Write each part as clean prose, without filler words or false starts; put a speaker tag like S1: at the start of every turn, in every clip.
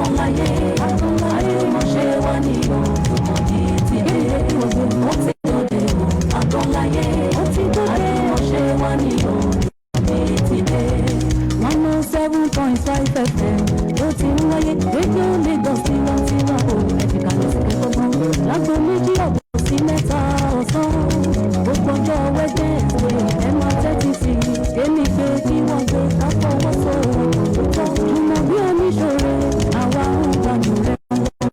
S1: Àgànláyé, àjùmọ̀ṣe wa ni o, Jùmọ̀bí ti dé. Ó ti dòde o, Àgànláyé, àjùmọ̀ṣe wa ni o, Jùmọ̀bí ti dé. 107.5 FM ló ti ń wáyé, rédíò Lagos tiwantiwa o, ẹ fi kalẹ̀ sí kẹ́kọ̀ọ́ lágbo 2:30 sí 3 ọ̀sán. Gbogbo ọjọ́ Wednesday, ẹ máa tẹ́tí sí i. Kémi gbé kí wọ́n gbé ká fọwọ́sowọ́pọ̀. Jùmọ̀bí oníṣòro, àwa ń gbádùn rẹ̀.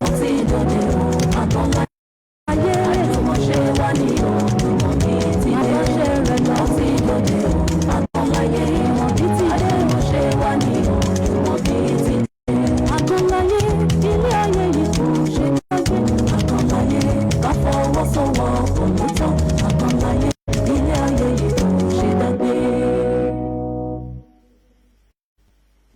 S1: Ó ti dòde o, Àgànláyé, àjùmọ̀ṣe wa ni o, Jùmọ̀bí ti dé. Àbọ̀ṣe rẹ̀ lọ. Ó ti dòde o, Àgànláyé, Jùmọ̀bí ti dé. Àjùmọ̀ṣe wa ni o, Jùmọ̀bí ti dé. Àgànláyé, ilé ayé yìí kò ṣe gbàgbé. Àgànláyé, ká fọwọ́sowọ́pọ̀ ló tọ́. Àgànláyé, ilé ayé yìí kò ṣe dágbé.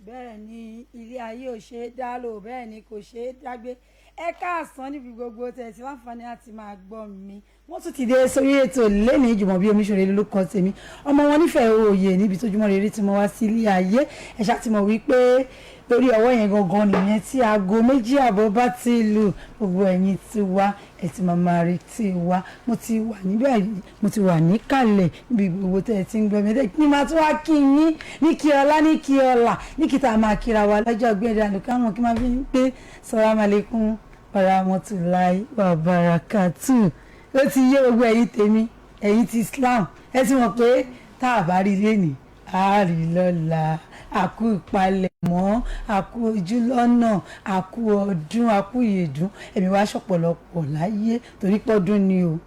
S2: Bẹ́ẹ̀ ni, ilé ayé ò ṣe é dá lò, bẹ́ẹ̀ ni kò ṣe é dágbé. Ẹ káàsán níbi gbogbo tẹ̀sí láǹfààní àti máa gbọ́ mi. Wọ́n tún ti dé sórí ètò lẹ́ni. Jùmọ̀bí Omiṣore lórúkọ tèmi, ọmọ wọn nífẹ̀ẹ́ òye níbi tójúmọ́ rere tí mo wá sí ilé ayé. Ẹ ṣáà ti mọ̀ wípé lórí ọwọ́ yẹn gangan nìyẹn tí aago 2:30 bá ti lù, gbogbo ẹ̀yin ti wá, ẹ ti máa máa retí wa. Mo ti wà níbẹ̀, mo ti wà níkàlẹ̀ níbi gbogbo tẹ́ ẹ ti ń gbọ́ mi ní máa tún wá kí yín ní kí ọlá, ní kí ọlà, ní kí tá a máa kíra wa lọ́jọ́ gbẹ̀dẹ̀ àlùkámọ̀ kí máa fi ń pé salaam alaikum warahmatulahi wabarakatu. Ó ti yé gbogbo ẹ̀yin tèmi, ẹ̀yin ti Islam, ẹ ti mọ̀ pé tá a bá rí lẹ́nìí, a rí lọ́la. Àkú ìpalẹ̀mọ́, àkú ojúlọ́nà, àkú ọdún, àkú ìyèdún, ẹ̀mí wá ṣọ̀pọ̀lọpọ̀ láyé torí pọ́dún ni o.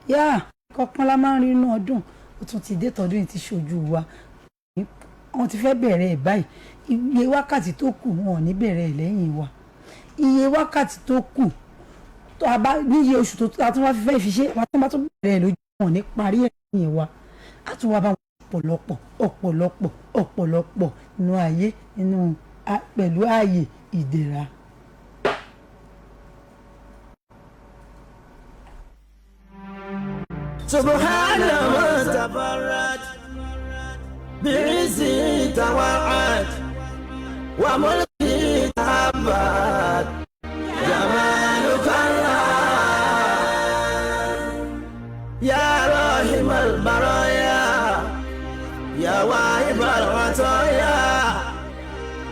S2: Yá kọ́kàn la máa ń rí inú ọdún, ó tún ti dé, tọdún yìí ti ṣojú wa. Wọ́n ti fẹ́ bẹ̀rẹ̀ ẹ̀ báyìí. Iye wákàtí tó kù, wọn ò ní bẹ̀rẹ̀ ẹ̀ lẹ́yìn wa. Iye wákàtí tó kù tó a bá níye oṣù tó a tún wá fẹ́ fi ṣe, àwọn tó bá tún bẹ̀rẹ̀ ẹ̀ lójú, wọn ò ní parí ẹ̀ lẹ́yìn wa. A tún wá bá wọn ọ̀pọ̀lọpọ̀, ọ̀pọ̀lọpọ̀, ọ̀pọ̀lọpọ̀ nínú ayé, nínú pẹ̀lú ààyè ìdẹ̀ra.
S3: سبحان من تفرد بعزه توعد وملكه تعبد جمالك الله يا راحم البرايا، يا واهب العطايا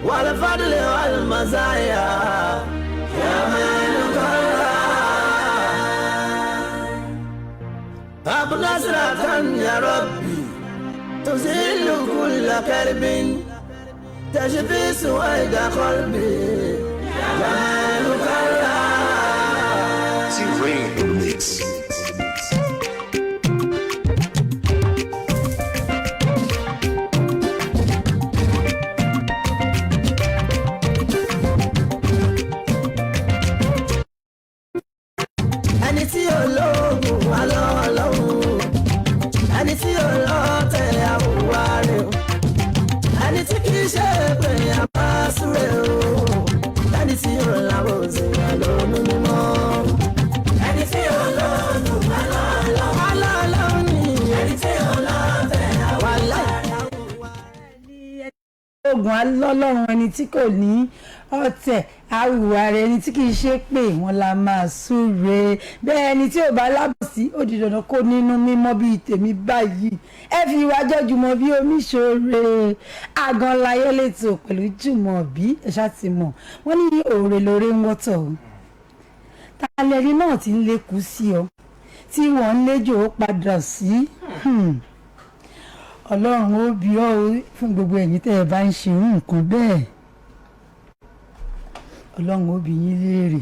S3: والفضل والمزايا، جمالك الله. هب نصرة يا ربي تزيل كل كرب، تشفي سويد قلبي، جمالك الله.
S4: T-Rain in the mix.
S3: Ẹni tí ò lóògùn wà lọ́wọ́, ẹni tí ò lọ́tẹ̀ àwùwá rẹ̀ o, ẹni tí kì í ṣe pé àbá súré o, ẹni tí ò lábòsí wà lónú mímọ́. Ẹni tí ò lóògùn wà lọ́wọ́ ni, ẹni tí ò lọ́tẹ̀ àwùwá rẹ̀.
S2: Oògùn alọ́lọ́run, ẹni tí kò ní ọ̀tẹ̀ àwùwà rẹ̀, ẹni tí kì í ṣe pé wọ́n la máa súre bẹ́ẹ̀, ẹni tí ò bá lábòsí, ó di dandan kó nínú mímọ́ bíi tèmi báyìí. Ẹ fi ìwà jọ́jùmọ̀ bí Omiṣore. Àgànláyé lẹ́tọ̀ pẹ̀lú Jùmọ̀bí. Ẹ ṣáà ti mọ̀ wọ́n ní òòrè lóore ń wọ́tọ̀ o. Ta lẹni náà ti ń lékú sí ọ tí wọ́n ń léjò ó padà sí? Ọlọ́run ó bí ọ́ o fún gbogbo ẹ̀yin tẹ́ ẹ bá ń ṣe irú nǹkan bẹ́ẹ̀. Ọlọ́run ó bi yín léèrè.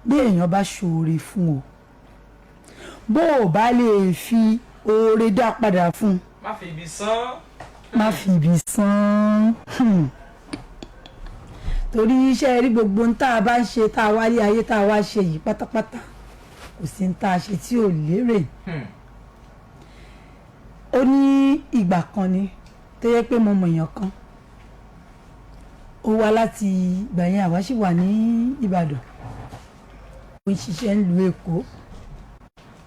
S2: Bí èèyàn bá ṣoore fún ọ, bó o bá lè fi oore dá padà fún un,
S5: má fi ibi sán.
S2: Má fi ibi san. Torí iṣẹ́ rí, gbogbo ń tá a bá ń ṣe, tá a wá rí ayé tá a wá ṣe yìí pátápátá, kò sí ń tá a ṣe tí ò lérè. Ó ní ìgbà kan ni tó yẹ pé mo mọ̀ èèyàn kan, ó wá láti ìgbà yẹn, àwa sì wà ní Ìbàdàn, ó ń ṣiṣẹ́ nílùú Èkó.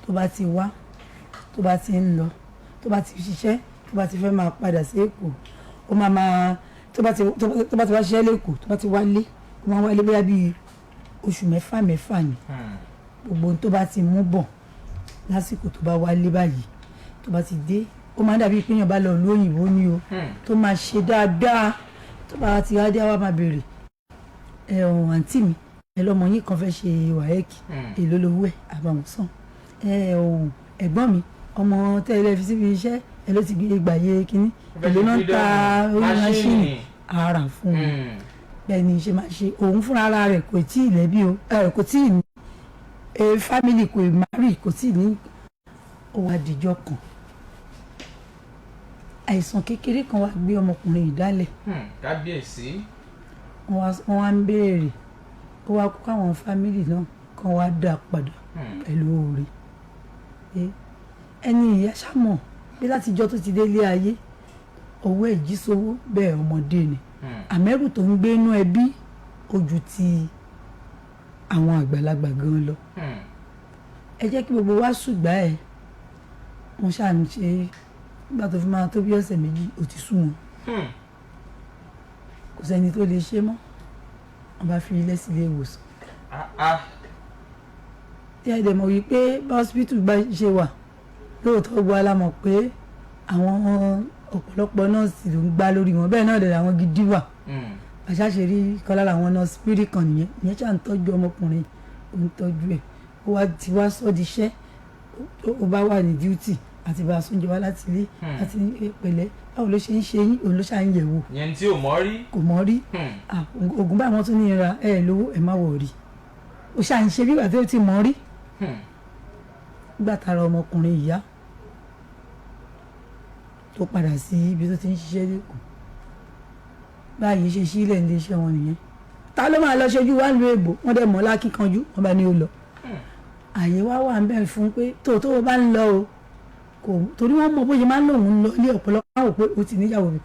S2: Tó bá ti wá, tó bá ti ń lọ, tó bá ti ṣiṣẹ́, tó bá ti fẹ́ máa padà sí Èkó, ó máa máa tó bá ti wá ṣiṣẹ́ lẹ́kọ̀ọ́, tó bá ti wálé Ó máa ń wálé bóyá bíi oṣù 6 mẹ́fà ni. Gbogbo ohun tó bá ti mú bọ̀ lásìkò tó bá wálé báyìí, tó bá ti dé, ó máa ń dàbí pé èèyàn bá lọ ìlú òyìnbó ni o, tó máa ṣe dáadáa. Tó bá ti wá dé, wá máa béèrè, "Ẹ ọ̀hún, àǹtí mi, ẹ lọ́mọ yín kan fẹ́ ṣe WAEC, èló lowó ẹ̀?" Àbàwọ̀n sàn. "Ẹ ọ̀hún, ẹ̀gbọ́n mi, ọmọ tẹ́lẹ̀ fi síbi iṣẹ́ ẹ ló ti gbé gbàyè kínní, èló náà ń ta orí máṣíìnì?" Ara fún un. Bẹ́ẹ̀ ni ṣe máa ṣe. Òun fúnra ara rẹ̀ kò tí ì lẹ́bí o, kò tí ì ní family, kò marry, kò tí ì ní. Ó wá dìjọ́ kan, àìsàn kékeré kan wá gbé ọmọkùnrin yìí dálẹ̀.
S5: Kábíyèsí.
S2: Wọ́n wá ń béèrè, ó wá kó káwọn family náà kan wá dá padà pẹ̀lú oore. Pé ẹni ìyá ṣàmọ̀ pé látijọ́ tó ti délé ayé, owó ẹ̀ jí sówó bẹ́ẹ̀, ọmọdé ni, àmẹ́rù tó ń gbé inú ẹbí ojú ti àwọn àgbàlagbà gan lọ. Ẹ jẹ́ kí gbogbo wa ṣùgbà ẹ̀. Wọ́n ṣáà ń ṣe. Nígbà tó fi máa tó bí ọ̀sẹ̀ 2, ó ti sú wọn. Kò sẹ́ni tó lè ṣe mọ́. Wọ́n bá fi ilé sílé ìwòsàn.
S5: Ah, ah.
S2: Tí ẹ dẹ̀ mọ̀ wípé bá hospital bá ṣe wà lóòótọ́, gbogbo wa la mọ̀ pé àwọn ọ̀pọ̀lọpọ̀ nọ́ọ̀sì ló ń gbá lórí wọn. Bẹ́ẹ̀ náà dẹ̀ làwọn gidi wà. Àṣà ṣe rí kọ́lá làwọn nọ́ọ̀sì pírí kan nìyẹn. Ìyẹn ṣà ń tọ́jú ọmọkùnrin, ó ń tọ́jú ẹ̀. Ó wá ti wá sọ́ di iṣẹ́. Ó bá wà ní duty àti bá a sóúnjẹ wá láti ilé àti ní pẹ̀lẹ́, báwo ló ṣe ń ṣe yín? Òun ló ṣà ń yẹ̀ wò.
S5: Yẹn tí ò mọ̀ rí.
S2: Kò mọ̀ rí. Ah, oògùn báyìí wọ́n tún ní ra ẹ lówó, ẹ má wọ̀ rí. Ó ṣà ń ṣe bí ìgbà tó ti mọ̀ rí. Nígbà tára ọmọkùnrin ìyá tó padà sí ibi tó ti ń ṣiṣẹ́ lẹ́kọ̀ọ́ báyìí, ṣe sílẹ̀ ní iṣẹ́ wọn nìyẹn. Ta ló máa lọ ṣojú wá lu èbò? Wọ́n dẹ̀ mọ́ lákìkanjú, wọ́n bá ní ó lọ. Àyè wá wà ń bẹ̀ fún pé tó o bá ń lọ o, kò torí wọ́n mọ bó ṣe máa ń lòun lọ ilé. Ọ̀pọ̀lọpọ̀ àwọn pé ó ti níyàwó mi,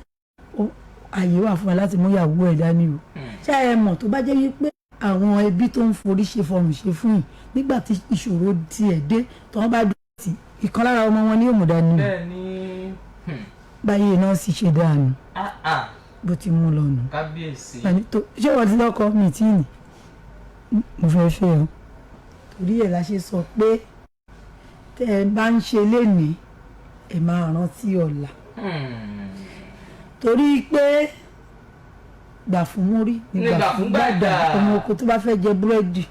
S2: àyè wà fún wa láti mú ìyàwó ẹ̀ dání o. Ṣé ẹ mọ̀, tó bá jẹ́ wípé àwọn ẹbí tó ń forí ṣe fọrùn ṣe fún yìí, nígbà tí ìṣòro tiẹ̀ dé, tí wọ́n bá dúró tì, ìkan lára ọmọ wọn ní òmùdá dání o.
S5: Bẹ́ẹ̀ ni.
S2: Báyìí náà sì ṣe dànù.
S5: Ah, ah.
S2: Bó ti mú lọ nù.
S5: Kábíyèsí.
S2: Ẹni tó ṣé wọ́n ti lọ́kọ mi tí ì ní, mo fẹ́ fẹ́ ọ. Torí ẹ̀ la ṣe sọ pé tẹ́ ẹ bá ń ṣe lénìí, ẹ máa rántí ọ̀la, torí pé gbà fún múrí
S5: Nígbà
S2: nígbà
S5: fún
S2: fún gbàdà.
S5: gbàdà.
S2: Ọmọ oko tó bá fẹ́ jẹ búrẹ́dì,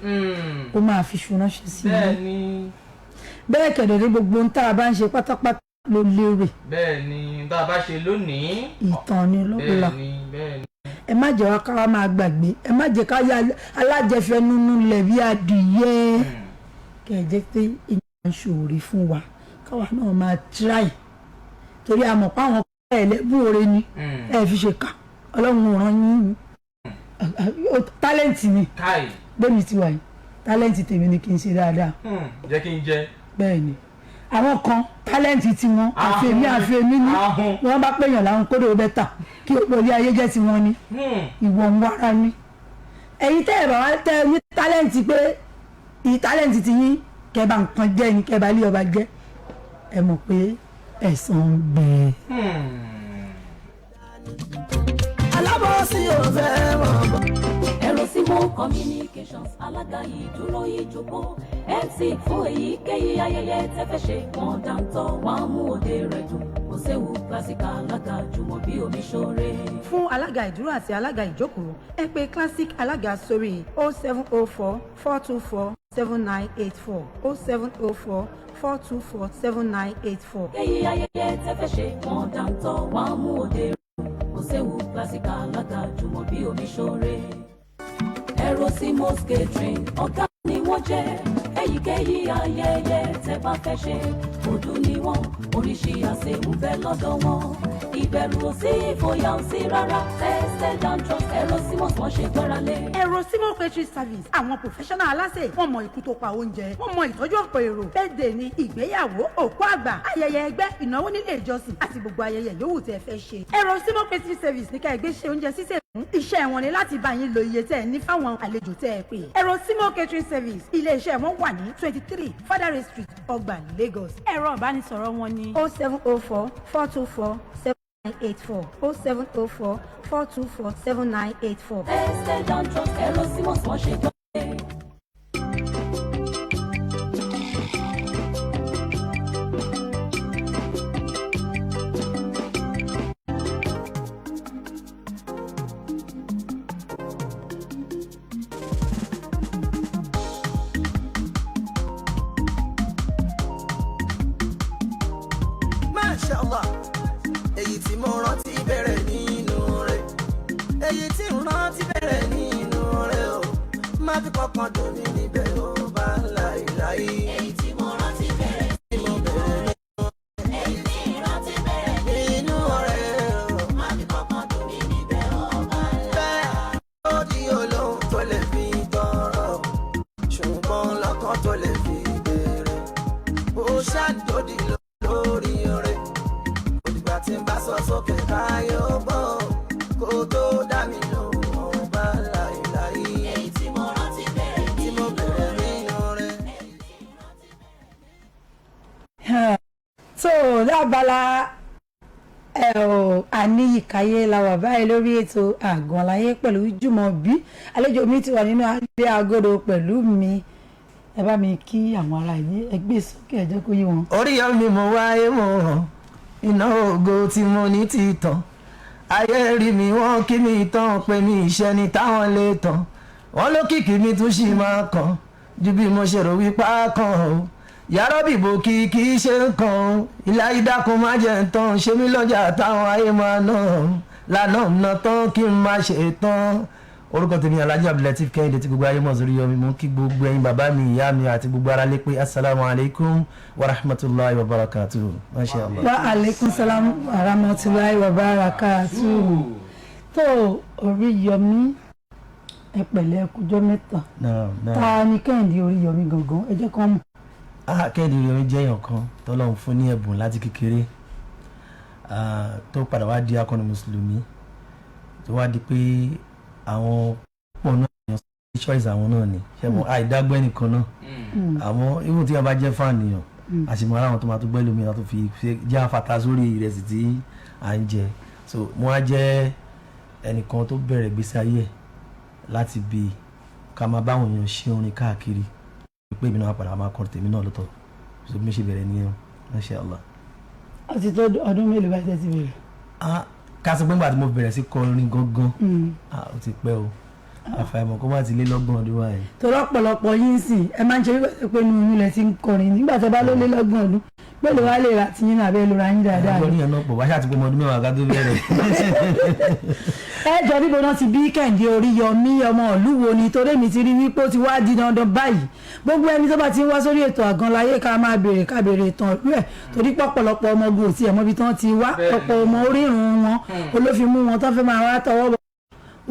S2: ó máa fi iṣu ránṣẹ́ sí i.
S5: Bẹ́ẹ̀ ni.
S2: Bẹ́ẹ̀ kẹ̀dẹ̀ ní gbogbo ohun tá a bá ń ṣe pátápátá ló lérè.
S5: Bẹ́ẹ̀ ni, tá a bá ṣe lónìí.
S2: Ìtàn ni lọ́la.
S5: Bẹ́ẹ̀ ni, bẹ́ẹ̀ ni.
S2: Ẹ má jẹ́ wá ká wá máa gbàgbé. Ẹ má jẹ́ ká yá alájẹfẹnunu lẹ̀ bí adìyẹ. Kẹ́ ẹ jẹ́ pé ìyá ń ṣòro fún wa, káwa náà máa try, torí a mọ̀ pé àwọn ẹlẹ́bùn oore ni. Ẹ fi ṣe kà, Ọlọ́run ò ràn yín. Talent ni.
S5: Káì.
S2: Bẹ́ẹ̀ni ti wà yìí, talent tèmi ni kì í ṣe dáadáa.
S5: Jẹ́ kí n jẹ.
S2: Bẹ́ẹ̀ ni, àwọn kan talent tiwọn, àfẹ̀mí àfẹ̀mí ni.
S5: Ahun.
S2: Wọ́n bá pèèyàn láwọn kódò bẹ́tà kí olórí ayé jẹ́ tiwọn ni. Ìwọ ń wára ni. Ẹ̀yin tẹ́ ẹ̀ bá wá tẹ́ ẹ ní talent, pé ìyí talent ti yín, kẹ́ bá nǹkan jẹ́ ni, kẹ́ bá lé ọba jẹ́, ẹ mọ̀ pé ẹ̀san ń bẹ.
S3: Alábọ̀sí ò fẹ́ mọ̀ bọ́.
S1: Erosimo Communications, alága ìdúró ìjókòó, MC fún èyíkéyìí ayẹyẹ tẹ́ fẹ́ ṣe. Wọ́n dáńtọ́, wọ́n á mú òde rẹ̀ dùn. Kò séwu, classic alága jùmọ̀ bí omi ṣoore.
S2: Fún alága ìdúró àti alága ìjókòó, ẹ pè Classic alága sórí 0704 424 7984, 0704 424 7984.
S1: Èyíkéyìí ayẹyẹ tẹ́ fẹ́ ṣe, wọ́n dáńtọ́, wọ́n á mú òde rẹ̀ dùn. Kò séwu, classic alága jùmọ̀ bí omi ṣoore. Erosimos Catering, ọ̀gá ni wọ́n jẹ́. Èyíkéyìí ayẹyẹ tẹ́ bá fẹ́ ṣe, ọdún ni wọ́n, oríṣi àsè ń bẹ lọ́dọ̀ wọn. Ìbẹ̀rù ò sí, ìfòyà ò sí rárá. Tested and trusted, Erosimos wọ́n ṣe gbára lé.
S2: Erosimo Catering Service, àwọn professional aláṣẹ, wọ́n mọ ikú tó pa oúnjẹ, wọ́n mọ ìtọ́jú ọ̀pọ̀ èrò. Birthday ni, ìgbéyàwó, òkú àgbà, ayẹyẹ ẹgbẹ́, ìnáwó nílé ìjọsìn àti gbogbo ayẹyẹ yòówù tẹ́ fẹ́ ṣe. Erosimo Catering Service ní ká ẹgbẹ́ ṣe oúnjẹ sísè fún. Iṣẹ́ wọn ni láti bá yín lo iye tẹ́ ẹ ní fáwọn àlejò tẹ́ ẹ pè. Erosimo Catering Service, ilé-iṣẹ́ wọn wà ní 23 Fadare Street, Ọgbà, Lagos. Ẹ̀rọ ìbánisọ̀rọ̀ wọn ni 0704 424
S6: 7984 0704 424 7984.
S1: Estate and Trust ẹ̀rọ Simmons wọ́n ṣe tán.
S3: Mashallah, èyí tí mo rántí bẹ̀rẹ̀ nínú rẹ̀, èyí tí ń rántí bẹ̀rẹ̀ nínú rẹ̀ o, má fi kọkàn dùn mí níbẹ̀ ó bá ń la ìláyé.
S1: Èyí tí mo rántí bẹ̀rẹ̀
S3: Tí mo bẹ̀rẹ̀
S1: èyí tí ìrántí bẹ̀rẹ̀
S3: nínú rẹ̀ o.
S1: má fi kọ́kàn dùn mí níbẹ̀ ọba ńlá.
S3: Bẹ́ẹ̀ ó di olóhùn tó lè fi tọrọ, ṣùgbọ́n lọ́kàn tó lè fi béèrè. Ó ṣàdódì lórí rẹ̀, òdìgbà tí ń bá sọ sókè káyọ̀ bọ̀, kó tó dá mi lóhùn ọba láìláì.
S1: Èyí tí mo rántí bẹ̀rẹ̀
S3: Tí mo bẹ̀rẹ̀ nínú rẹ̀.
S2: So lábala ẹ ò àníyíkáyé la wà báyìí lórí ètò Àgànláyé pẹ̀lú Jùmọ̀bí. Àlejò mi ti wà nínú ilé agodo pẹ̀lú mi. Ẹ bá mi kí àwọn ará yìí, ẹ gbé sókè, ẹ jẹ́ kó yé wọn.
S3: Orí yọ mi mo wáyé mo hàn, iná ògo tí mo ní ti tàn, ayé rí mi wọ́n kí mi tán pé mi ìṣẹ́ ni táwọn lè tàn, wọ́n lókìkí mi tún ṣì máa kàn ju bí mo ṣe rò wípé á kàn o. Yàrá bìbò kì kì í ṣe ń kàn o, ilé ayídákun má jẹ́ ń tán, ṣé mi lọ́jà táwọn ayé máa ná o, lànà ná tán kí n má ṣe tán. Orúkọ tèmi Alhaji Abdulateef Kẹ́hìndé tí gbogbo ayé mọ̀ sórí Yọmi. Mo ń kí gbogbo ẹ̀yin bàbá mi, ìyá mi àti gbogbo ara lé pé asalaamu alaykum wa rahmatulahi wa barakatuhu. Masha Allah.
S2: Wa aleykum salam wa rahmatulahi wa barakatuhu. Tó Oríyọmí, ẹ pẹ̀lẹ́, kújọ́ mẹ́ta.
S3: Naam, naam.
S2: Ta ni Kẹ́hìndé Oríyọmí gangan? Ẹ jẹ́ kán mọ̀.
S3: Ah, Kẹ́hìndé Oríyọmí jẹ́ èèyàn kan tọ́lọ́run fún ní ẹ̀bùn láti kékeré, ah, tó padà wá di akọni mùsùlùmí, tó wá di pé àwọn pọ̀ náà èèyàn sọ choice àwọn náà ni ṣẹ́gun àìdágbẹ́ nìkan náà. Àmọ́ even tí wọ́n bá jẹ́ fàníyàn, àṣìmọ́ ara àwọn tó máa tó gbẹ́ lómi tó fi ṣe jẹ́ àfàtà sórí ìrẹsì tí à ń jẹ. So mo wá jẹ́ ẹnìkan tó bẹ̀rẹ̀ ìgbésí ayé ẹ̀ láti bí ká máa báwọn èèyàn ṣe orin káàkiri, pé èmi náà padà máa kọrin tèmi náà lọ́tọ̀. So bí mo ṣe bẹ̀rẹ̀ nìyẹn, masha Allah.
S2: Ó ti tó ọdún mélòó báyìí tẹ́ ti bẹ̀rẹ̀?
S3: Ah, ká sọ pé nígbà tí mo bẹ̀rẹ̀ sí kọrin gangan, ah, ó ti pẹ́ o, àfàìmọ̀ kó má ti lé lọ́gbọ̀n ọdún báyìí.
S2: Torí ọ̀pọ̀lọpọ̀ yín sìn, ẹ máa ń ṣe wípé pé inú yín lẹ ti ń kọrin. Nígbà tó bá ló lé lọ́gbọ̀n ọdún mélòó wá lè ra tiyín náà, abẹ́ lóra yín dáadáa?
S3: Ọjọ́ níyẹn náà pọ̀, wá ṣáà ti pé ọmọ ọdún 10 ká tó bẹ̀rẹ̀.
S2: Ẹ jọ, níbo náà ti bí Kẹ́hìndé Oríyọmí? Ọmọ ìlú wo ni? Torí èmi ti rí wípé ó ti wá di dandan báyìí, gbogbo ẹni tó bá ti ń wá sórí ètò Àgànláyé, ká máa béèrè, ká béèrè ìtàn ìlú ẹ̀, torí pọ̀pọ̀lọpọ̀ ọmọ ogun ò tiẹ̀ mọbi tí wọ́n ti wá. Ọ̀pọ̀ ọmọ orírun wọn olófin mú wọn tó fẹ́ máa wá tọwọ́ bọ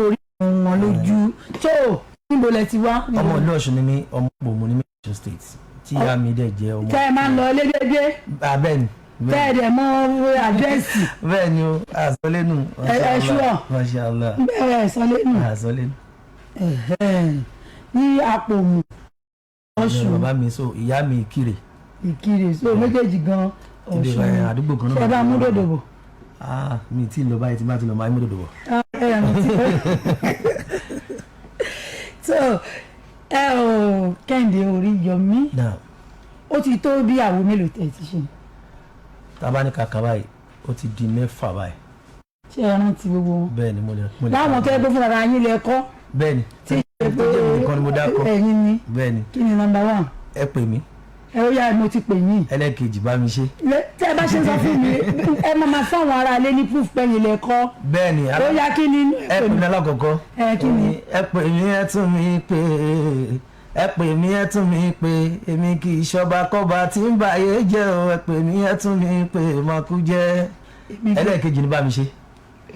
S2: orírun wọn lójú. Tó níbo lẹ ti wá?
S3: Ọmọ ìlú Ọ̀ṣun ni mí, ọmọ Òpòmù ní Ọ̀ṣun State, tí ìyá mi dẹ̀ jẹ́ ọmọ.
S2: Tẹ́ ẹ máa ń lọ ilé déédéé?
S3: Ah, bẹ́ẹ̀ ni.
S2: Tẹ́ ẹ dẹ̀ mọ àdírẹ́sì?
S3: Bẹ́ẹ̀ ni o, àsọlẹ́nu.
S2: Ẹ ṣúọ̀?
S3: Masha Allah.
S2: Bẹ́ẹ̀ sọ lẹ́nu.
S3: Àsọlẹ́nu.
S2: Ní Àpòmù, Ọ̀ṣun.
S3: Bàbá mi, so ìyá mi Ìkirè.
S2: Ìkirè, so méjèèjì gan
S3: Ibi,
S2: Ọ̀ṣun.
S3: àdúgbò kan náà.
S2: Ṣe bá mú dòdò bò?
S3: Ah, mi tí ì lọ báyìí, tí bá ti lọ máa ń mú dòdò bọ̀.
S2: Ah, ẹ rántí. So ẹ ò Kẹ́hìndé Oríyọmí,
S3: Náà.
S2: ó ti tó bí àwo mélòó tẹ̀ ti ṣe?
S3: Tá a bá ní kàkà báyìí, ó ti di 6 báyìí.
S2: Ṣé ẹ rántí gbogbo wọn?
S3: Bẹ́ẹ̀ ni, mo lè. Mo lè
S2: Láwọn tó yẹ pé fúnra yín lẹ kọ́?
S3: Bẹ́ẹ̀ ni,
S2: tí
S3: tó jẹ́ mi nìkan ni mo dákọ.
S2: Ẹ̀yin ni?
S3: Bẹ́ẹ̀ ni.
S2: Kí ni nọ́mbà one?
S3: Ẹ pè mí.
S2: Ẹ ó yá, mo ti pè yín.
S3: Ẹlẹ́ẹ̀kejì, bá mi ṣe.
S2: Tẹ́ ẹ bá ṣe ń sọ fún mi, ẹ máa ma fún àwọn ará ilé ní proof pẹ́yìn lẹ kọ́.
S3: Bẹ́ẹ̀ ni.
S2: Ó yá, kí ni?
S3: Ẹ pè mí alákọ̀ọ́kọ́.
S2: Ẹ kí ni?
S3: Ẹ pè mí, ẹ tún mi pè, ẹ pè mí, ẹ tún mi pè, èmi kì í ṣọba kọ́ba tí ń báyé jẹ́ o. Ẹ pè mí, ẹ tún mi pè, má kú jẹ́. Ẹlẹ́ẹ̀kejì ni bá mi ṣe.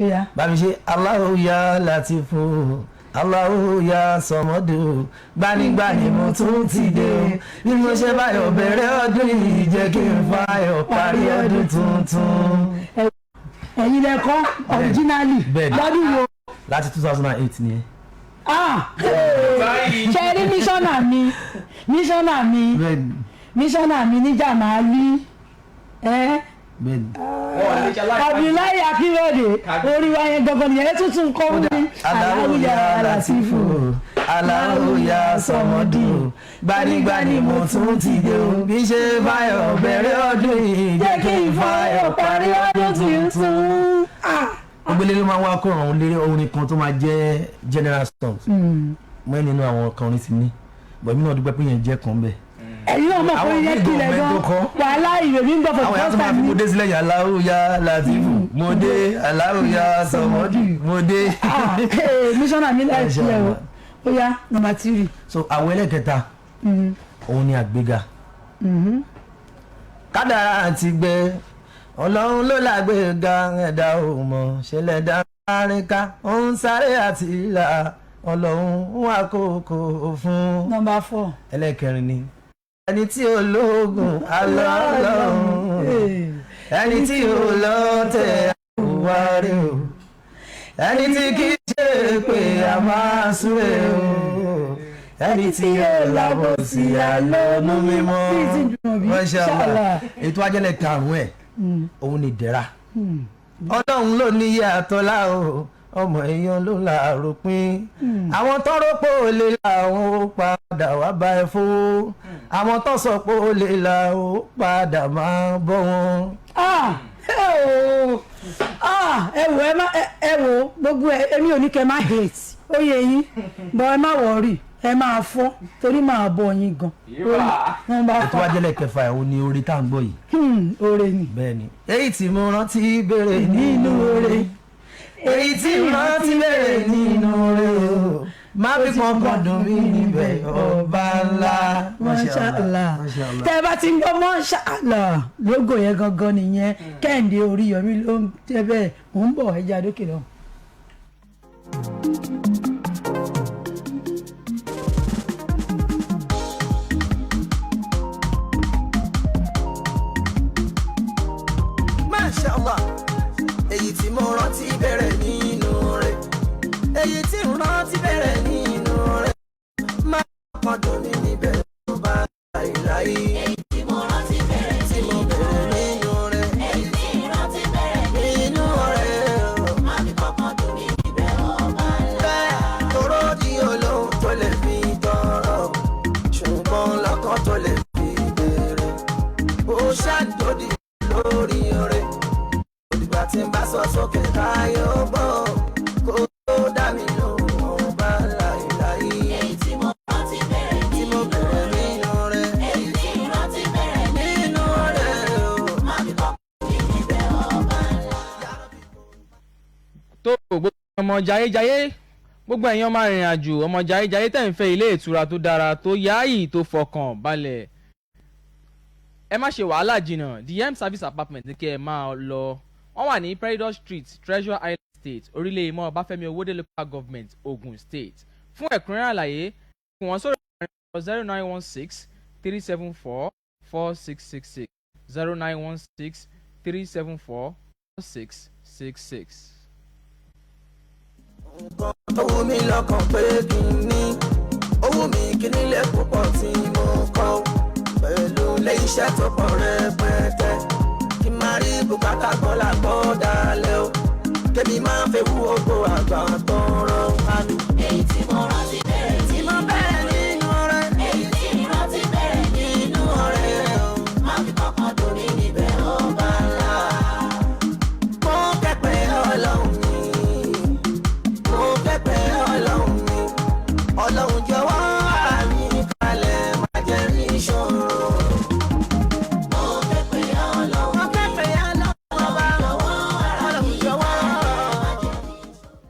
S2: Ó yá.
S3: Bá mi ṣe, Allahu ya Latifu, Allahu ya Sọmọdù, gbanigbani mo tún ti dé o. Bí mo ṣe báyọ̀ bẹ̀rẹ̀ ọdún yìí, jẹ́ kí n fayọ̀ parí ọdún tuntun.
S2: Ẹ̀yin lẹ kọ́ originally?
S3: Bẹ́ẹ̀ni.
S2: Lọ́dún wo?
S3: Láti 2008 ni.
S2: Ah, ṣe rí mísọ́nà mi, mísọ́nà mi,
S3: Bẹ́ẹ̀ni.
S2: mísọ́nà mi ní Jàmálí ẹ.
S7: Bẹ́ẹ̀ni.
S5: Wọn ò lè ṣe aláìsàn.
S2: Abdullahi Akínròdé, orí wa yẹn gangan nìyẹn, ẹ tuntun kọ́ fún mi.
S7: Aláwòyá Látìfù, Aláwòyá Sọmọdù, gbanigbani mo tún ti dé o. Bí ṣe báyọ̀ bẹ̀rẹ̀ ọdún yìí,
S2: jẹ́ kí n fayọ̀ parí ọdún tuntun.
S7: Ògbélé ló máa ń wá kó àwọn eléré orin kan tó máa jẹ́ general songs. Mọ́ nínú àwọn kan orin ti ní, bọ̀ èmi náà dúpẹ́ pé yẹn jẹ́ kan bẹ́ẹ̀.
S2: Ẹ̀yin náà mọ̀ pé
S7: Àwọn
S2: yẹn
S7: míì
S2: kílẹ̀
S7: gan
S2: gan
S7: mẹ́tò kọ́.
S2: wàhálà ìwé mi ń gbọ́ for
S7: Àwọn
S2: the
S7: èèyàn
S2: first
S7: tó máa
S2: time
S7: fi
S2: ní.
S7: mo dé sílẹ̀ yẹn, Aláwòyá Látìfù mo dé, Aláwòyá Sọmọdù mo dé.
S2: Ah, eh, mísọ́nà mi láì
S7: Masha
S2: fi ẹ̀ o.
S7: Allah.
S2: Ó yá, number 3.
S7: So àwọn ẹlẹ́kẹta, òun ni àgbéga. Kádàrá àti gbẹ, Ọlọ́run ló lágbèéga, ẹ̀dá ò mọ̀ ṣẹlẹ̀ dá ká ó ń sáré àti ìlà, Ọlọ́run wà kókó fún.
S2: Number 4.
S7: Ẹlẹ́kẹrin ni ẹni tí ó lóògùn alọ́ọ̀lọ́run, ẹni tí ó lọ́tẹ̀ àwárí o, ẹni tí kì í ṣe pé a máa súré o, ẹni tí ó lábọ̀ sí àlọ́nú mímọ́. Masha Allah. Ètò ajẹ́lẹ̀ karùn-ún ẹ̀, òun ni ìdẹ̀ra. Ọlọ́run ló ní iye àtọ́lá o, ọmọ èèyàn ló làárò pín. Àwọn tó rò pé ó lè làwọn ó padà wá bá ẹ fún, àwọn tó sọ pé ó lè là ó padà máa bọ́ wọn.
S2: Ah, ẹ o, ah, ẹ wò, ẹ má ẹ wò, gbogbo ẹ, èmi ò ní kẹ́ má hate ó yẹ yín bọ, ẹ má wọrí, ẹ máa fọ́ torí máa bọ yín gan.
S5: Yíwá.
S2: Wọn bá
S7: Ètò
S2: fọ́.
S7: ajẹ́lẹ̀ kẹfà ẹ̀, òun ni orí tá à ń gbọ́ yìí.
S2: Oore ni.
S7: Bẹ́ẹ̀ ni. Èyí tí mo rántí béèrè nínú oore, èyí tí mo rántí béèrè nínú oore o, má fi kankan dùn mí níbẹ̀, ọba ńlá.
S2: Masha Allah.
S7: Masha Allah.
S2: Tẹ́ ẹ bá ti ń gbọ́ Masha Allah, lógo yẹn gangan nìyẹn. Kẹ́hìndé Oríyọmí ló ń jẹ́ bẹ́ẹ̀. Mò ń bọ̀, ẹja dókè lọ.
S3: Masha Allah, èyí tí mo rántí bẹ̀rẹ̀ nínú rẹ̀, èyí tí mo rántí bẹ̀rẹ̀ nínú rẹ̀, má kàn dùn mí níbẹ̀ tó bá láìláì. Èyí tí mo rántí bẹ̀rẹ̀, tí mo bẹ̀rẹ̀ nínú rẹ̀, èyí tí mo rántí bẹ̀rẹ̀ nínú rẹ̀, má fi kọ́kàn dùn mí níbẹ̀ ọba ńlá. Bẹ́ẹ̀ toró di olóhùn tó lè fi tọrọ, ṣùgbọ́n lọ́kàn tó lè fi béèrè, ó ṣàdódì lórí rẹ̀. Ìgbà tí n bá sọ sókè káyọ̀ gbọ́, kó tó dá mi lóhùn ọba láìláì. Èyí tí mo rántí bẹ̀rẹ̀, tí mo bẹ̀rẹ̀ nínú rẹ̀. Èyí tí mo rántí bẹ̀rẹ̀ nínú rẹ̀ o. Má fi kọ́ mi níbẹ̀ ọba ńlá.
S5: Tó gbogbo ọmọ jayéjayé, gbogbo ẹ̀yin ọmọ arìnrìn àjò, ọmọ jayéjayé tẹ̀ ń fẹ́ ilé ìtura tó dára, tó yáàyì, tó fọkàn balẹ̀, ẹ má ṣe wàhálà jìnnà. DM Service Apartment ní kí ẹ máa lọ. Wọ́n wà ní Peridot Street, Treasure Island State, Orílẹ̀ Ìmọ̀, Ọbáfẹ́mi Owódé Local Government, Ogun State. Fún ẹ̀kúnrẹ́rẹ́ àlàyé, pè wọ́n sórí ẹ̀rọ 09163744666, 09163744666.
S3: Nǹkan tó wù mí lọ́kàn pé kí n ní, ó wù mí kí nílé púpọ̀ tí mo kọ́, pẹ̀lú ilé iṣẹ́ tó pọ̀ rẹpẹtẹ, kí n máa rí bùkátà gbọ́ làgbọ́ dalẹ̀ o, kébì máa ń fẹ́ wú ògbó àgbà tọrọ àmì.
S1: Èyí tí mo rántí bẹ̀rẹ̀,
S3: Tí mo bẹ̀rẹ̀ nínú rẹ̀,
S1: èyí tí mo rántí bẹ̀rẹ̀
S3: nínú rẹ̀ o.
S1: Má fi kọ́kàn dùn mí níbẹ̀ ọba ńlá.
S3: Mo kẹ́pẹ́ Ọlọ́run mi, mo kẹ́pẹ́ Ọlọ́run mi, Ọlọ́run jọ̀wọ́ àmì kalẹ̀ má jẹ́ rí ìṣòro.
S1: Mo kẹ́pẹ́ Ọlọ́run.
S3: Mo kẹ́pẹ́ Ọlọ́run ọba, Ọlọ́run jọ̀wọ́.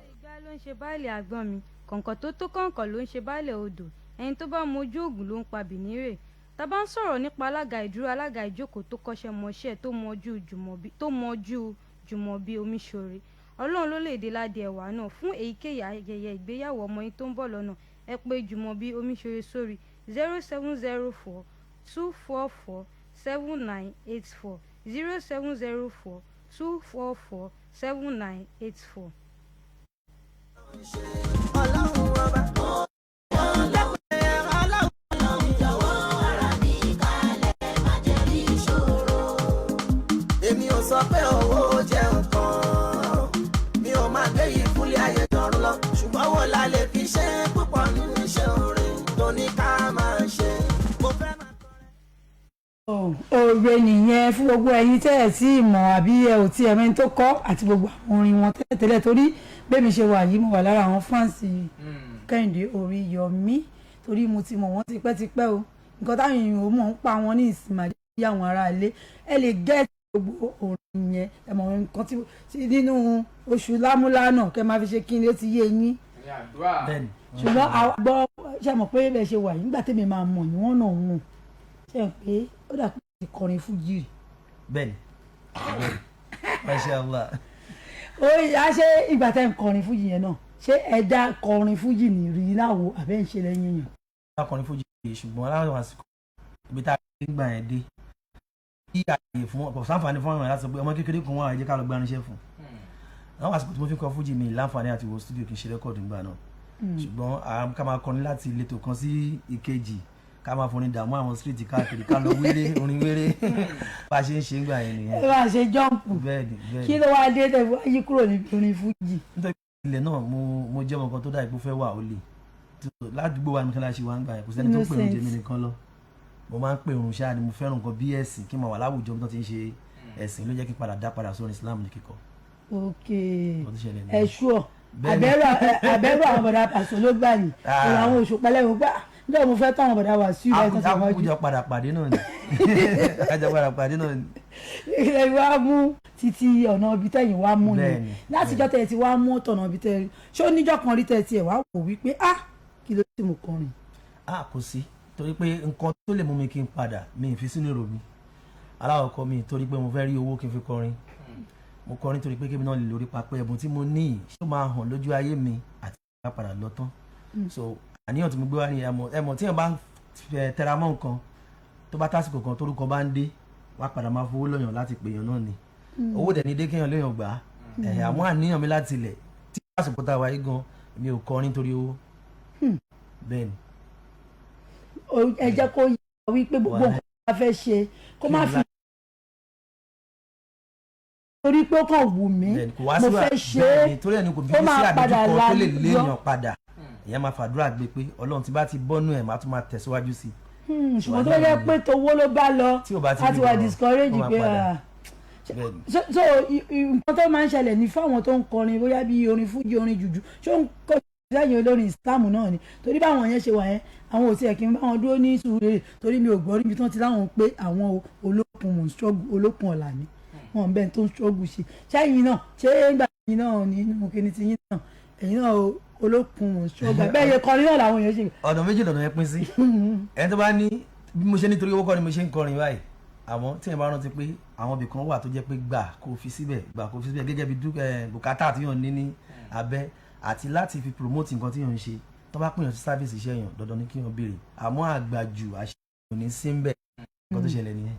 S6: Igbá ló ń ṣe baálé àgbọn mi, kọ̀ǹkọ̀ tó tó kọ̀ǹkọ̀ ló ń ṣe baálé odò. Ẹni tó bá mojú ògùn ló ń pa bìnírè. Tá bá ń sọ̀rọ̀ nípa alága ìdúró, alága ìjókòó tó kọ́ṣẹ́ mọṣẹ́, tó mọjú Jùmọ̀bí Omiṣore, Ọlọ́run ló lè dé ládé ẹwà náà. Fún èyíkéyìí ayẹyẹ ìgbéyàwó ọmọ yín tó ń bọ̀ lọ́nà, ẹ pè Jùmọ̀bí Omiṣore sórí 07042447984, 07042447984.
S3: Ọlọ́run ọba. Mo kẹ́pẹ́ Ọlọ́run
S1: Jọ̀wọ́ ara mi kalẹ̀ má jẹ́ rí ìṣòro.
S3: Èmi ò
S2: Lóore nìyẹn fún gbogbo ẹ̀yin tẹ́ ẹ̀ tí ì mọ̀ àbí ẹ ò tí ẹ mẹ́ni tó kọ́ àti gbogbo àwọn orin wọn tẹ́lẹ̀tẹ́lẹ̀, torí bẹ́ẹ̀ mi ṣe wà yìí, mo wà lára àwọn fans Kẹ́hìndé Oríyọmí, torí mo ti mọ̀ wọ́n tipẹ́tipẹ́ o. Nǹkan táwọn èèyàn ò mọ̀ ń pa wọn ní ìsìn máa jẹ́ àwọn ará ilé ẹ lè gẹ́ẹ̀tì gbogbo orin yẹn. Ẹ mọ̀ nǹkan tí nínú oṣù lámúlánà kẹ́ máa fi ṣe kí ni, ó ti yé yín.
S5: Ní àdúrà.
S7: Bẹ́ẹ̀ni.
S2: Ṣùgbọ́n àwọn gbọ́ ṣe mọ̀ pé bẹ́ẹ̀ ṣe wà yìí, nígbà tèmi máa mọ̀ ní wọ́n náà wọ̀n ṣe mọ̀ pé ó dà pé ti kọrin fújì rí.
S7: Bẹ́ẹ̀ni, masha Allah.
S2: Ó yá, ṣé ìgbà tẹ́ ń kọrin fújì yẹn náà, ṣé ẹ dá kọrin fújì ní rí láwo àbẹ́ ń ṣe lẹ́yìn yàn?
S7: Akọrin fújì yìí, ṣùgbọ́n láwọn àsìkò ibi tá a ti ń gbà yẹn dé kí àyè fún ọ̀pọ̀ sáǹfààní fún àwọn èèyàn láti sọ pé ọmọ kékeré kan wà, ẹ jẹ́ ká lọ gbarinṣẹ́ fún àwọn àsìkò tí mo fi kọ fújì mi, láǹfààní àti wọ studio kì í ṣe record nígbà náà. Ṣùgbọ́n ká máa kọrin láti ìletò kan sí ìkejì, ká máa forin dààmú àwọn street káàkiri, ká lọ wéré orin wéré, bá a ṣe ń ṣe ń gbà yẹn nìyẹn.
S2: Ẹ máa ṣe jump.
S7: Bẹ́ẹ̀ni, bẹ́ẹ̀ni.
S2: Kí ló wá dé tẹ́ fi wá yí kúrò níbi orin fújì?
S7: Nítorí ilẹ̀ náà mo jẹ́ ọmọ kan tó dá ìpò fẹ́ wà ó lè ládùúgbò wa ní kíláàsì wa ń gbà yẹn, kò sẹ́ni tó pè oúnjẹ mi nìkan lọ. Mo máa ń pè òrùn ṣáà ni mo fẹ́ràn nǹkan bí ẹ̀sìn, kí n máa wà láwùjọ bí wọ́n ti ń ṣe ẹ̀sìn, ló jẹ́ kí n padà dá padà sórin Islam ní kíkọ.
S2: Ok.
S7: Nǹkan tó ṣẹlẹ̀
S2: Ẹ
S7: nìyẹn.
S2: ṣúọ.
S7: Bẹ́ẹ̀ni.
S2: Àbẹ̀rù àwọn bọ̀dà pàṣẹ ló gbà yìí.
S7: Ah.
S2: Ọ̀rọ̀ àwọn oṣù pẹlẹ́ mo gbà níjọ́ mo fẹ́ tọ́ àwọn bọ̀dà wà sí ìlú ẹ̀sán tó wájú.
S7: Akújọ padà pàdé náà ni, àjọ padà pàdé náà ni.
S2: Ilẹ̀ wa mú títí ọ̀nà ibi tẹ̀yìn wa mú ni.
S7: Bẹ́ẹ̀ni.
S2: Látijọ́ tẹ̀ ti wá mú tọ̀nà ibi tẹ̀, ṣé oníjọ́ kan rí tẹ̀ tiẹ̀ wá wò wípé, ah, kí ló ti mú kọrin?
S7: A kò sí, torí pé nǹkan tó lè mú mi kí n padà mi ì fi sínú èrò mi. Aláwọ̀kọ́ mi, torí pé mo fẹ́ rí owó kí n fi kọrin, mo kọrin torí pé kébì náà lè lórí papẹ́ ẹ̀bùn tí mo ní yìí, ṣé ó máa hàn lójú ayé mi àti ìgbà padà lọ tán. So àníyàn tí mo gbé wá ní ẹmọ ẹmọ tí èèyàn bá ń tẹra mọ́ nǹkan, tó bá tásìkò kan torúkọ bá ń dé wá padà máa fowó lọ́yàn láti pèèyàn náà ni, owó dẹ̀ ní dé kéèyàn léèyàn gbà á. Ẹ̀ àmọ́ àníyàn mi láti ilẹ̀ tí àsìkò tá a wáyé gan, mi ò kọrin torí owó. Bẹ́ẹ̀ ni.
S2: Ẹ jẹ́ kó yẹ wípé gbogbo
S7: Wàhálà.
S2: nǹkan tó bá fẹ́ ṣe, kó má
S7: Kí n
S2: fi torí pé ó kàn wù mí,
S7: Bẹ́ẹ̀ni, kò wá
S2: mo
S7: sí
S2: fẹ́ ṣe
S7: bẹ́ẹ̀ni
S2: é,
S7: torí ẹni kò bí
S2: ó
S7: sí
S2: máa padà
S7: àdójúkọ tó lè
S2: la
S7: léèyàn padà, èèyàn máa fàdúrà gbé pé Ọlọ́run ti bá ti bọ́nú ẹ̀, máa tún máa tẹ̀síwájú sí i.
S2: Ṣùgbọ́n tó bá jẹ́ pé towó ló bá lọ,
S7: Tí ò bá ti
S2: á
S7: rí
S2: ti wà
S7: lọ,
S2: discourage
S7: ó máa
S2: pé
S7: padà.
S2: ah,
S7: Bẹ́ẹ̀ni.
S2: So nǹkan tó máa ń ṣẹlẹ̀ ní fáwọn tó ń kọrin, bóyá bí orin fújì, orin jùjú, ṣó ń kọ́ lẹ́yìn olórin Islam náà ni, torí báwọn yẹn ṣe wà yẹn, àwọn ò tiẹ̀ kí n bá wọn dúró ní sùúrù, torí mi ò gbọ́ níbi tí wọ́n ti láwọn pé àwọn olókun mò ń struggle, olókun ọ̀la ni wọn bẹ́ẹ̀ tó ń struggle ṣe. Ṣẹ́yìn náà, ṣé ń gbà yín náà nínú kíní ti yín náà, ẹ̀yin náà olókun mò ń struggle, bẹ́ẹ̀ yẹ kọrin náà làwọn èèyàn ṣe?
S7: Ọ̀nà méjì lọ̀nà yẹn pín sí. Ẹni tó bá ní bí mo ṣe nítorí owó kọ́ ni mo ṣe ń kọrin báyìí, àmọ́ tí ẹ bá rántí pé àwọn ibì kan wà tó jẹ́ pé gbà kó fi síbẹ̀, gbà kó fi síbẹ̀ gẹ́gẹ́ bí bùkátà tí yàn ní ní abẹ́ àti láti fi promote nǹkan tí yàn ń ṣe, tó bá pèèyàn sí service iṣẹ́ yàn, dandan ni kí yàn béèrè. Àmọ́ àgbàjù àṣẹ ò ní sí ń bẹ̀. Nǹkan tó ṣẹlẹ̀ nìyẹn.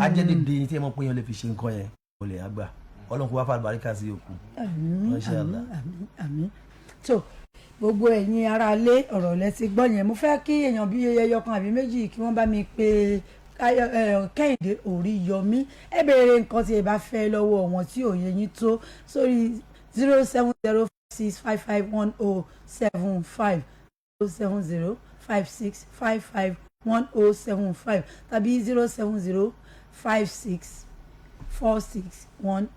S7: Á jẹ́ dédé tí ẹ mọ̀ pé yàn lè fi ṣe nǹkan yẹn, kò lè àgbà. Ọlọ́run kó wá fà àlùbáríkà sí òkú.
S2: Àmín.
S7: Masha
S2: Àmín.
S7: Allah.
S2: Àmín, àmín. Tó gbogbo ẹ̀yin ará ilé, ọ̀rọ̀ lẹ ti gbọ́ yẹn. Mo fẹ́ kí èèyàn bíi ẹyọ kan àbí méjì kí wọ́n bá mi pe Kẹ́hìndé Oríyọmí. Ẹ béèrè nǹkan tí ẹ bá fẹ́ lọ́wọ́ wọn tí òye yín tó sórí 07056551075, 07056551075 tàbí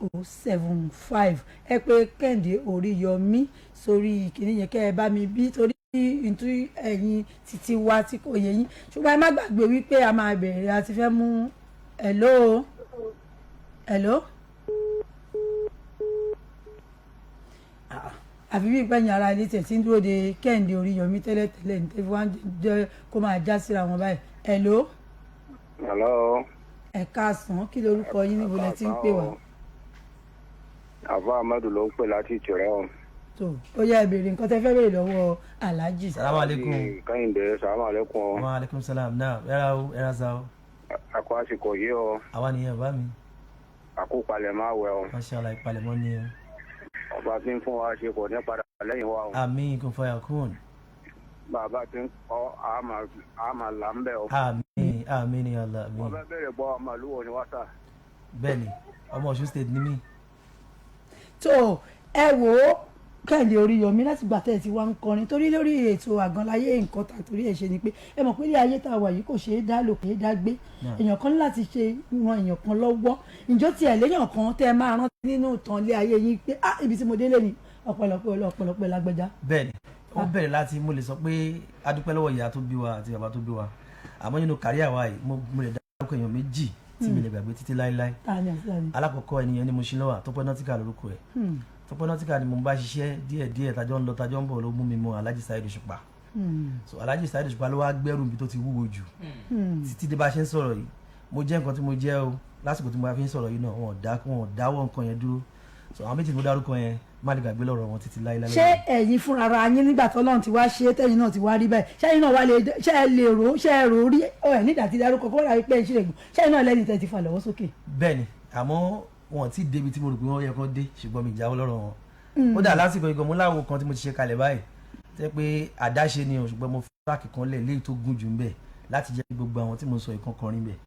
S2: 07056461075. Ẹ pé Kẹ́hìndé Oríyọmí sórí ìkíní yẹn, kẹ́ ẹ bá mi bí torí nítorí ẹ̀yin títí wá tí kò yé yín. Ṣùgbọ́n ẹ má gbàgbé wípé a máa bẹ̀rẹ̀, a ti fẹ́ mú. Hello, hello. Ah, àfi bí ìpẹ́yìn ara ilé tẹ̀ tí ń dúró de Kẹ́hìndé Oríyọmí tẹ́lẹ̀tẹ́lẹ̀ ní tẹ́lẹ̀ wá ń jẹ́ kó máa já síra wọn báyìí. Hello.
S8: Hello.
S2: Ẹ káàsán, kí lorúkọ yín, níbo lẹ ti ń pè wá?
S8: Àbá Ahmadu ló ń pè láti Ìtìrẹ́ o.
S2: Tó ó yá, ẹ béèrè nǹkan tẹ́ fẹ́ béèrè lọ́wọ́ aláàjì.
S7: Salamu aleykum.
S8: Kẹ́hìndé, salamu aleykum o.
S7: Wa aleykum salam. Náà ẹ̀rá o, ẹ̀rá sa o.
S8: Àkó àsìkò yìí o.
S7: Àwa nìyẹn bá mi.
S8: Àkó palẹ̀ máa wẹ̀ o.
S7: Masha Allah, ìpalẹ̀mọ́ ni o.
S8: Ọba tí ń fún wa ṣe kò ní padà lẹ́yìn wa o.
S7: Àmín, kun fayakun.
S8: Bàbá tí ń kọ́ àmà là ń bẹ̀ o.
S7: Àmín, àmín ni Allah, àmín.
S8: Wọ́n fẹ́ bẹ̀rẹ̀ gbọ́ ọmọ ìlú wo ni wá sà?
S7: Bẹ́ẹ̀ni, ọmọ Ọ̀ṣun State ni mí.
S2: Tó ẹ wò ó. Kẹ́hìndé Oríyọmí, láti gbà tẹ́ ẹ ti wá ń kọrin, torí lórí ètò Àgànláyé, nǹkan tá torí ẹ̀ ṣe ni pé ẹ mọ̀ pé ilé ayé tá a wà yìí kò ṣeé dá lò, kò ṣeé dá gbé. Èèyàn kan ní láti ṣe ran èèyàn kan lọ́wọ́. Ǹjọ́ tiẹ̀ léèyàn kan tẹ́ ẹ máa rántí nínú ìtàn ilé ayé yín pé, ah, ibi tí mo délé ni, ọ̀pọ̀lọpọ̀ ọ̀pọ̀lọpọ̀ lágbẹ́já?
S7: Bẹ́ẹ̀ni, ó bẹ̀rẹ̀ láti, mo lè sọ pé a dúpẹ́ lọ́wọ́ ìyá tó bí wa àti bàbá tó bí wa. Àmọ́ nínú career wa yìí, mo lè dárúkọ èèyàn méjì tí mi lè gbàgbé títí láéláé.
S2: Tani àti tani?
S7: Alákọ̀ọ́kọ́ ènìyàn ni mo ṣe lọ́wọ́ Tọ́pẹ́ Nọ́tíkà lórúkọ ẹ̀. Tọ́pẹ́ Nọ́tíkà ni mo bá ṣiṣẹ́ díẹ̀ díẹ̀, tajọ́ ń lọ, tajọ́ ń bọ̀, ló mú mi mọ Alhaji Saheed Òṣùpá. So Alhaji Saheed Òṣùpá ló wá gbẹ́rù mi tó ti wúwo jù títí dé bá ṣe ń sọ̀rọ̀ yìí. Mo jẹ́ nǹkan tí mo jẹ́ o lásìkò tí mo bá fi ń sọ̀rọ̀ yìí náà, wọn ò dáwọ́ nǹkan yẹn dúró. So àwọn méjì tí mo dárúkọ yẹn, má lè gbàgbé lọ́rọ̀ wọn títí láéláé.
S2: Ṣé ẹ̀yin fúnra ara yín, nígbà tọ́lọ́run ti wá ṣe é, tẹ́yin náà ti wá rí báyìí, ṣẹ́yìn náà wá lè ṣé ẹ lè rò ó, ṣé ẹ rò ó rí ọ ẹ̀ nígbà tí dárúkọ kó wà pé ẹ ṣe lè gùn, ṣẹ́yìn náà lẹ́ni tẹ́ ti fà lọ́wọ́ sókè?
S7: Bẹ́ẹ̀ni, àmọ́ wọn ti débi tí mo rò pé wọ́n yẹ kó dé, ṣùgbọ́n mi jáwọ́ lọ́rọ̀ wọn. Ó dà lásìkò ìgbọ̀n mo láwo kan tí mo ti ṣe kalẹ̀ báyìí, tẹ́ pé àdáṣe ni o, ṣùgbọ́n mo fúláàkì kan lẹ̀ léyìí tó gùn jù ń bẹ̀ láti jẹ́ kí gbogbo àwọn tí mo sọ ìkan kọrin bẹ̀.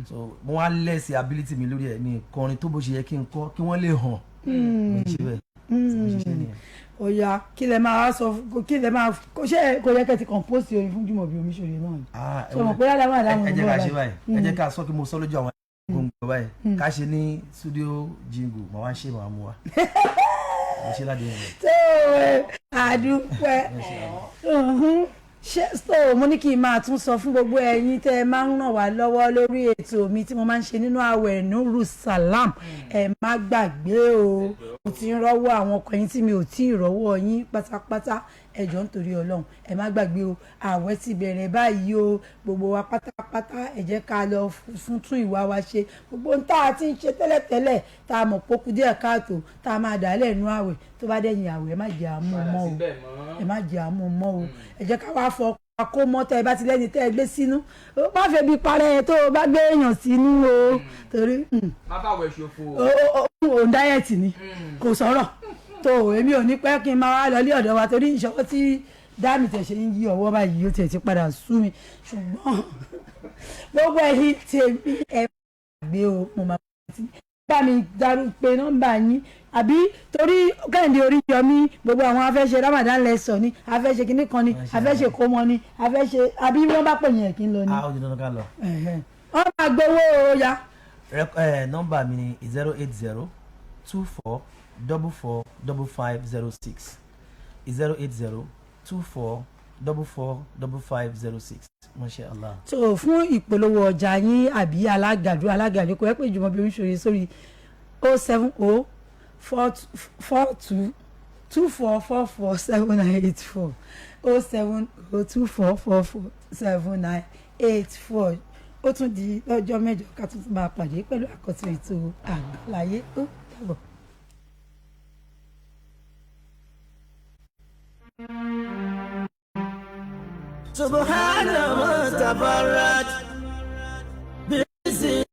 S7: So mo wá lẹ́sì ability mi lórí ẹ̀, mi kọrin tó bó ṣe yẹ kí n kọ́ kí wọ́n lè hàn. Mo ṣe bẹ́ẹ̀ tí mo ṣiṣẹ́ nìyẹn.
S2: Ọ̀yà, kí lẹ máa sọ kí lẹ máa kó ṣe kò yẹ kẹ́ ti compose orin fún Jùmọ̀bí Omiṣore náà ni?
S7: Ah,
S2: Ṣé o mọ̀ pé ládàá àdámọ̀
S7: ẹ jẹ́ ká ṣe báyìí, ẹ jẹ́
S2: Mm.
S7: ká sọ kí mo sọ lójú àwọn gbòǹgbò báyìí, ká ṣe ní studio jingle, màá wá ṣe, màá mú wa mo ṣe ládùúgbò rẹ.
S2: Tó ẹ àdúpẹ́. Ṣé so mo ní kí n máa tún sọ fún gbogbo ẹ̀yin tẹ́ ẹ máa ń ràn wá lọ́wọ́ lórí ètò mi tí mo máa ń ṣe nínú àwẹ̀ Nuru Salam, ẹ má gbàgbé o. Mo ti ń rọ́wọ́ àwọn ọkọ yín tí mi ò tí ì rọ́wọ́ yín pátápátá. Ẹ jọ̀ọ́, nítorí Ọlọ́run, ẹ má gbàgbé o. Àwẹ̀ ti bẹ̀rẹ̀ báyìí o. Gbogbo wa pátápátá, ẹ jẹ́ ká lọ fún tún ìwà wa ṣe. Gbogbo ohun tá a ti ń ṣe tẹ́lẹ̀tẹ́lẹ̀ tá a mọ̀ pókú díẹ̀ káàtó, tá a máa dà á lẹ́nu àwẹ̀, tó bá dẹ̀yìn àwẹ̀, ẹ má jẹ́ àmú mọ́ o, ẹ má jẹ́ àmú mọ́ o. Ẹ jẹ́ ká wá fọ kó mọ́. Tẹ́ ẹ bá ti lẹ́ni tẹ́ ẹ gbé sínú, ó má fẹ́ bí parẹ́ tó o bá gbé èèyàn sínú o, torí
S5: Má bàwẹ̀ ṣòfò.
S2: Òun diet ni kò sọ̀rọ̀ tó o. Èmi ò ní pẹ́ kí n máa wá lọ ilé ọ̀dọ̀ wa, torí ìṣọwọ́ tí dáàmì tẹ̀ ṣe ń yí ọwọ́ báyìí, ó tiẹ̀ ti padà sú mi. Ṣùgbọ́n gbogbo ẹ̀yin tèmi, ẹ gbé o, mo máa ti bá mi darú pé nọ́mbà yín àbí, torí Kẹ́hìndé Oríyọmí, gbogbo àwọn afẹ́ṣe Ramadan lesson ni, afẹ́ṣe kinní kan ni, afẹ́ṣe kómọ ni, afẹ́ṣe àbí wọ́n bá pè yẹn kí n lọ ni.
S7: A ó di dandan ká lọ.
S2: Ẹ̀hẹ̀n. Wọ́n máa gbowó o ya.
S7: Nọ́mbà mi ni 08024445506, 08024445506. Masha Allah.
S2: Tó fún ìpolówó ọjà yín àbí alágàdo alágàdo, kò ẹ pé Jùmọ̀bí Omiṣore sórí 070424224447984, 07024447984. Ó tún di lọ́jọ́ mẹ́jọ ká tún máa pàdé pẹ̀lú àkọ́tún ètò Àgbáláyé. Ó dàbọ̀.
S3: سبحان من تفرد.